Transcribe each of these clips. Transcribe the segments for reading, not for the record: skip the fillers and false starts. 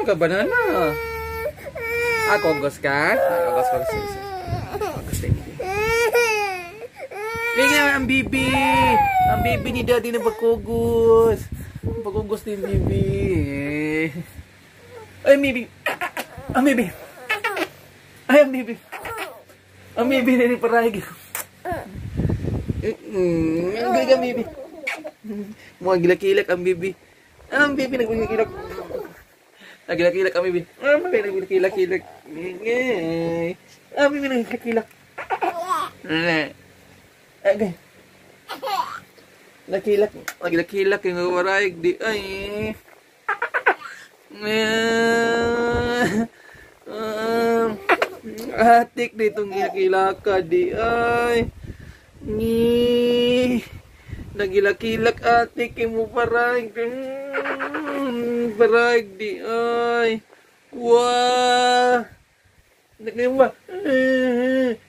Ka banana. Ah, kogos ka? Kogos, kogos. Kogos, baby. Bigyan ang bibi. Ang bibi ni Daddy na pagkugos. Ang pagkugos ni bibi. Ay, bibi. Ang bibi. Ay, ang bibi. Ang bibi na rin parahig. Ang galing ang bibi. Mga gilakilak ang bibi. Ang bibi nagpagilakilak. Nagilakilak ang bibi. Ang bibi nagpagilakilak. Ang bibi nagpagilakilak. Okay. Nakilak. Nagilakilak yung warayag di. Ay. Atik ditong gilakilaka di. Ay. Ni. Nagilakilak atik mo parang. Parang di. Ay. Wah. Nakilak.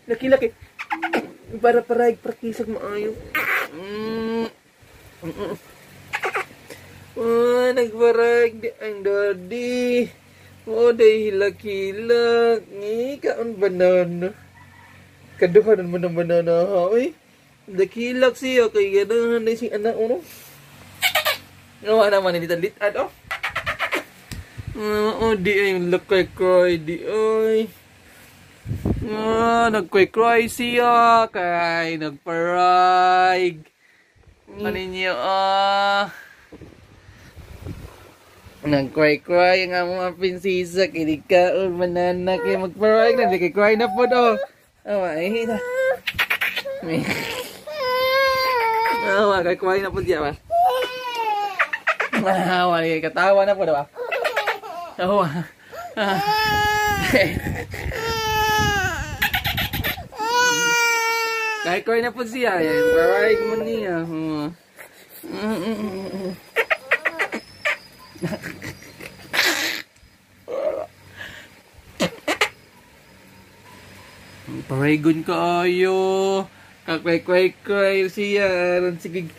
Nakilak eh. Para parang praktisag maayo. Oh, nagparag di ang daddy. Oh, day hilak-hilak. Ni kaon banana. Kaduhanan mo ng banana, ha? Uy, dakilak siya kay ganahan na si anak uno. Nawa naman ni lit-ad, oh. Oh, di ay lakay cry di ay. Ah, nagkway-cry siya kay nagparag. Ano niyo ah? Nagkway-cry ang among prinsesa kay kaon banana kay magparag na di kay cry na pod oh. Oh, ay na. Oh, kay cry na pod siya ba. Ah, wala kay katawa na pod ba. Oh. Kay cry na pod siya. Parag mo niya. Paraygon kaayo. Kakway-kway-kway siya. Aron sige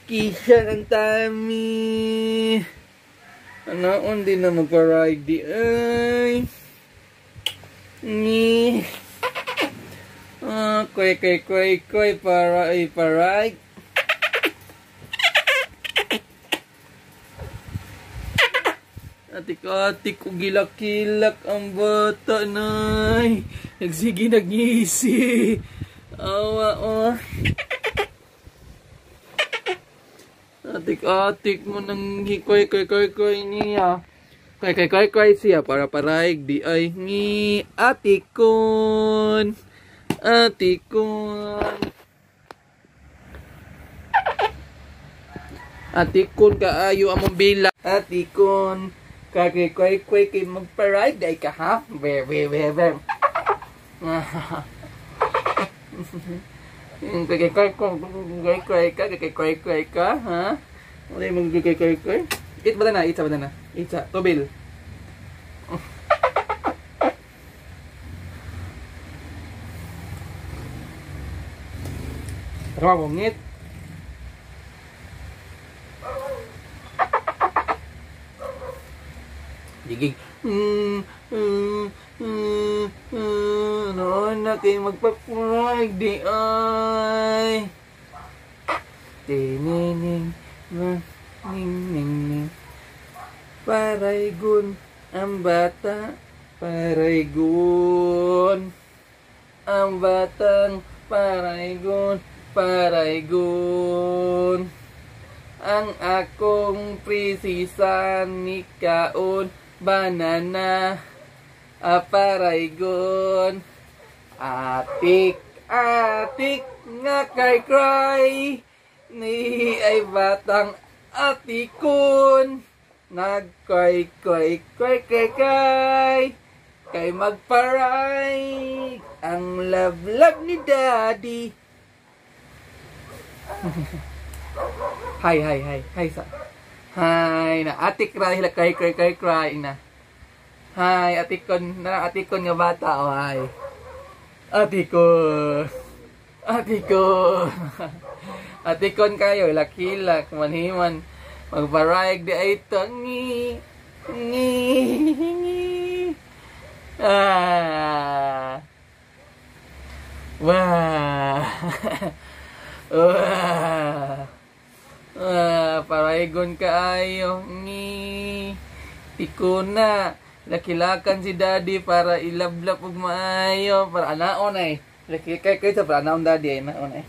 kisya ang tami. Anaon din na magparayg di ay. Ni. Ah, kway kway kway kway para ay parayg. Atik-atik o gilak-kilak ang bata, nay. Nagsige, nagngisi. Awa, oh. Atik-atik mo nang hikoy, koy, koy, koy niya. Koy, koy, koy, koy siya para paraig di ay ni atikon. Atikon. Atikon kaayo among bila. Atikon. Kay kay kay kay magparide ay ka ha. Be be be be. Kay kay kay kay ka kay kay kay ka ha. Wala mong kay kay kay. Eat banana, eat sa banana. Eat sa tubil. Tara ngit. Gigig. Noon na kayo magpapurag di ay. Tinining, ning, ning, ning. Paraygon ang bata, paraygon. Ang batang paraygon, paraygon. Ang akong prisisa ni kaon banana aparaygon. Atik atik nga kay cry ni ay batang atikon. Nagkoy koy koy kay kay kay magparay ang love ni Daddy. Hi hi hi hi sa hi na atik ra hila kay kay kay cry na. Hi atikon na atikon nga bata oh hi. Atikon. Atikon. Atikon kayo lakilak manhiman magparayag di ay tangi. Ngi. Ah. Wah. Wah. Ah, paraygon kaayo. Ngi. Tikuna. Lakilakan si daddy para ilablap og maayo para anaon ay. Laki kay kay sa para anaon daddy ay naon ay.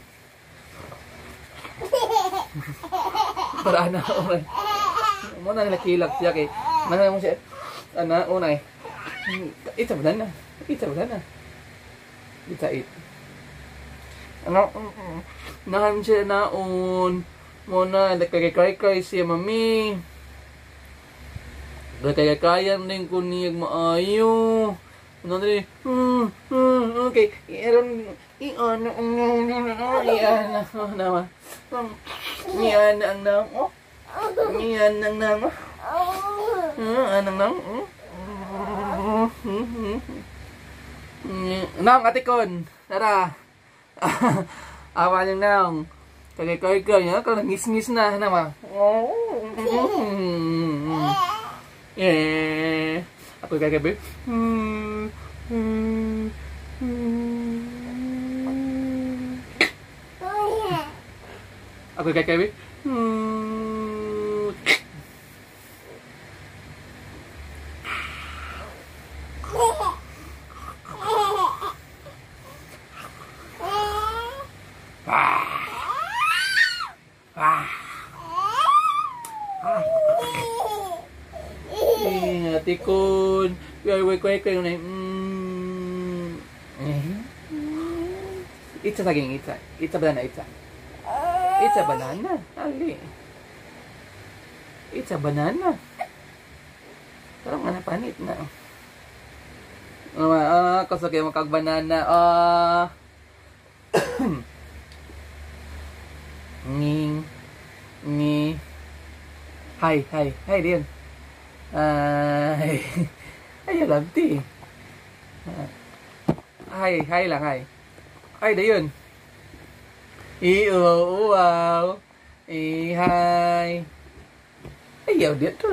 Para anaon ay. Mo nang lakilak siya kay mana mo siya anaon ay. Ita banana. Ita banana. Ita it. Ano nahan siya naon. Mo na kay kay siya mami. Kaya kaya rin ko niyag maayo. Ano rin? Okay. Iron, iano, iano, naman. Iyan ang nang, oh. Iyan ang nang, oh. Anang nang, Nang, atikon. Tara. Awa niyang nang. Kaya kaya kaya, kaya ngis-ngis na, naman. Yeah. Ako kagabi. Ako kagabi. Tikon. Kuy kuy kuy kuy. Itsa saging itsa. Itsa banana itsa. Itsa banana. Ali. Itsa banana. Parang nga napanit na. Ah, kaso kayo makag banana. Ah. Ning. Ni. Hi, hi. Hi din. Ay, ay, lamti. Hi, hi lang, hi. Ay, dayon. I, oh, wow. I, hi. Ay, yaw, dito.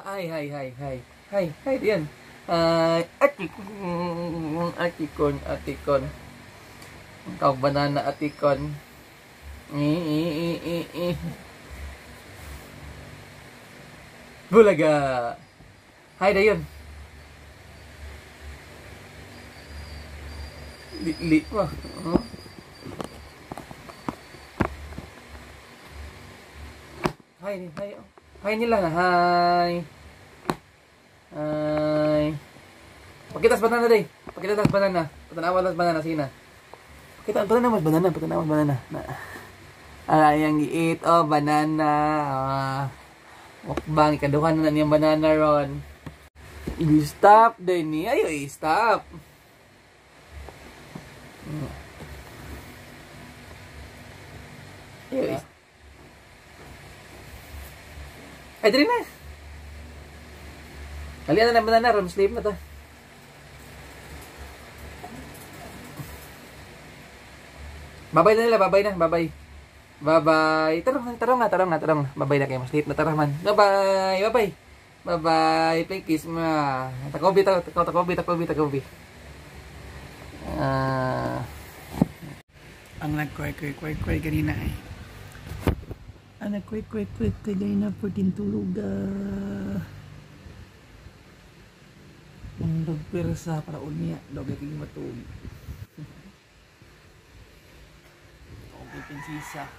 Hi, hi, hi, hi. Hi, hi, diyan. Ay, atikon, atikon, atikon. Ang banana, atikon. I, i, i, i, i. Bulaga. Hi, dayon. Li pa. Huh? Hi, hi. Hi nila. Hi. Hi. Pakita sa banana day. Pakita sa banana. Patanawa sa banana sina. Pakita banana mas banana, patanawa banana. Ay, ang giit oh banana. Ah. Mukbang, ikaduhan na niyang banana ron. I-stop din niya. Ayo, i-stop. Ayo, i-stop. Ay, dali na. Kalian na ng banana ron. Sleep na ta. Babay na nila. Babay na. Babay. Bye-bye. Tara, tara nga, tara nga, tara nga. Bye-bye na kayo. Sleep na, tara man. Bye-bye. Bye-bye. Bye-bye. Play kiss ma. Takobi, takobi, takobi, takobi. Ang nagkway-kway-kway-kway ganina ay. Ang nagkway-kway-kway-kway ganina 14 tuluga. Ang dogpersa para unya. Dogay kong matug. Okay, prinsesa.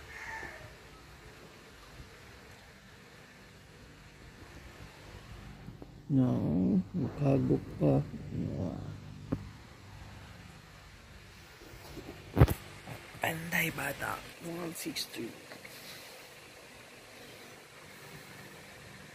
No, makagok pa. No. Panday bata, 163.